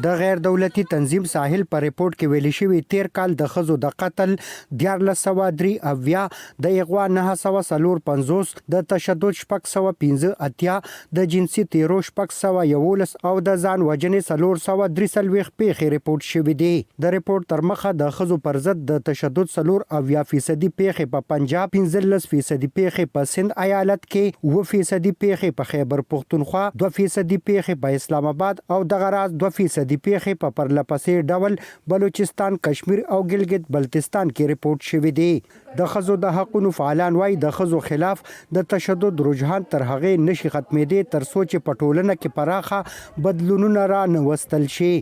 د غیر دولتي تنظیم ساحل په رپورټ کې ویل شوي، تېر کال د ښځو د قتل 1373، د اغوا 954، د تشدد 685، د جنسي تېرو 611 او د ځان وژنې 443 پېښې رپورټ شوې دي. د رپورټ ترمخه د ښځو پر ضد د تشدد 74 فیصدي پېښې په پنجاب، 15 فیصدي پېښې په سند ایالت کې، 7 فیصدي پېښې په خیبر پښتونخوا، 2 فیصدي پېښې په اسلام اباد او دغه راز 2 فیصدي پېښې په پرلپسې ډول بلوچستان، کشمیر او ګلګت بلتستان کې رپورټ شوې دي. د ښځو د حقونو فعالان وايي، د ښځو خلاف د تشدد رجحان تر هغې نه شي ختمېدی تر څو چې په ټولنه کې پراخه بدلونونه را نه وستل شي.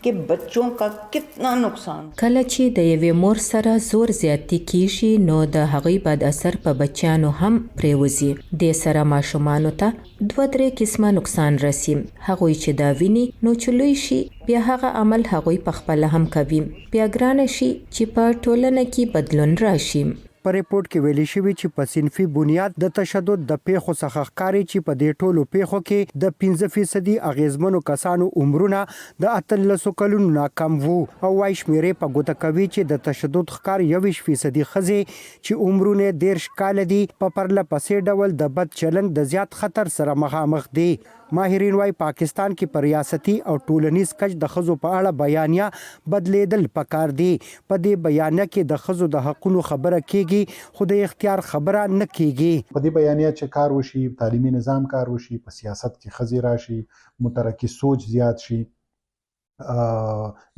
کې بچو کا کتنا نقصان. کله چې د یوې مور سره زور زیاتی کیږي نو د هغی بد اثر په بچیانو هم پریوځي، دې سره ماشومانو ته دوه درې قسمه نقصان رسي، هغوی چې دا ویني نو چې لوی شي بیا هغه عمل هغوی په خپله هم کوي، بیا ګرانه شي چې په ټولنه کې بدلون راشي. په رپورټ کې ویل شوي چې په صنفي بنیاد د تشدد د پېښو څخه ښکاري چې په دې ټولو پېښو کې د پنځه فیصدي اغېزمنو کسانو عمرونه د اتلسو کلونو نه کم وو او وايي شمېرې په ګوته کوي چې د تشدد ښکار 21 فیصدي ښځې چې عمرونه یې 30 کاله دي، په پرله پسې ډول د بد چلند د زیات خطر سره مخامخ دي. ماهرین وايي پاکستان کې په ریاستي او ټولنیز کچ د ښځو په اړه بیانیه بدلېدل پکار دي. په دې بیانیه کې د ښځو د حقونو خبره کېږي خو د اختیار خبره نه کېږي. په دې بیانیه چې کار وشي، تعلیمي نظام کار وشي، په سیاست کې ښځې راشي، مترقي سوچ زیات شي،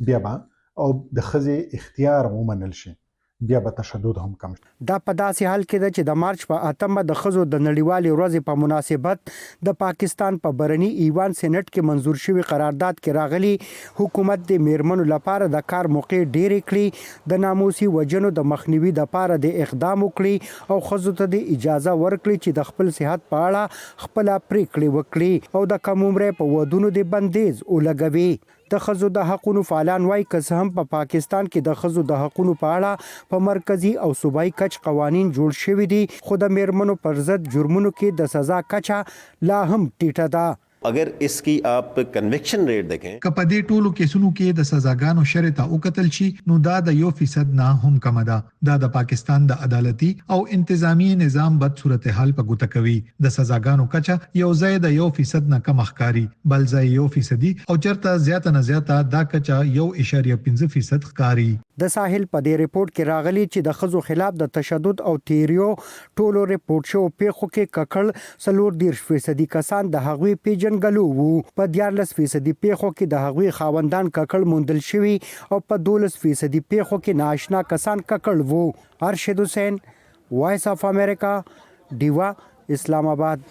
بیا به او د ښځې اختیار ومنل شي، بیا به تشدد هم کم شي. دا په داسې حال کې ده چې د مارچ په اتمه د ښځو د نړیوالې ورځې په مناسبت د پاکستان په برني ایوان سېنټ کې منظور شوي قرارداد کې راغلي، حکومت دې مېرمنو لپاره د کار موقعې ډېرې کړي، د ناموسي وژنو د مخنیوي دپاره دې اقدام وکړي او ښځو ته دې اجازه ورکړي چې د خپل صحت په اړه خپله پرېکړې وکړي او د کم عمرۍ په ودونو دې بندېز ولګوي. د ښځو د حقونو فعالان وايي، که څه هم په پاکستان کې د ښځو د حقونو په اړه په مرکزي او صوبايي کچ قوانین جوړ شوي دي، خو د مېرمنو پر ضد جرمونو کې د سزا کچه لا هم ټیټه ده. اګر اس کی آپ کنویکشن ریټ دیکهن. که په دې ټولو کېسونو کې د سزاګانو شرح ته وکتل شي نو دا د یو فیصد نه هم کمه ده. دا د پاکستان د عدالتي او انتظامیې نظام بد صورتحال په ګوته کوي. د سزاګانو کچه یو ځای د یو فیصد نه کمه ښکاري، بل ځای یو فیصدي او چرته زیاته نه زیاته دا کچه یو اعشاریه پنځه فیصد ښکاري. د ساحل په دې رپورټ کې راغلي چې د ښځو خلاف د تشدد او تېريو ټولو رپورټ شوو پېښو کې ککړ 34 فیصدي کسان د هغوی پېژندګلو وو، په 13 فیصدي پېښو کې د هغوی خاوندان ککړ موندل شوي او په 12 فیصدي پېښو کې نااشنا کسان ککړ وو. ارشد حسین، وایس اف امریکا، ډیوه، اسلام اباد.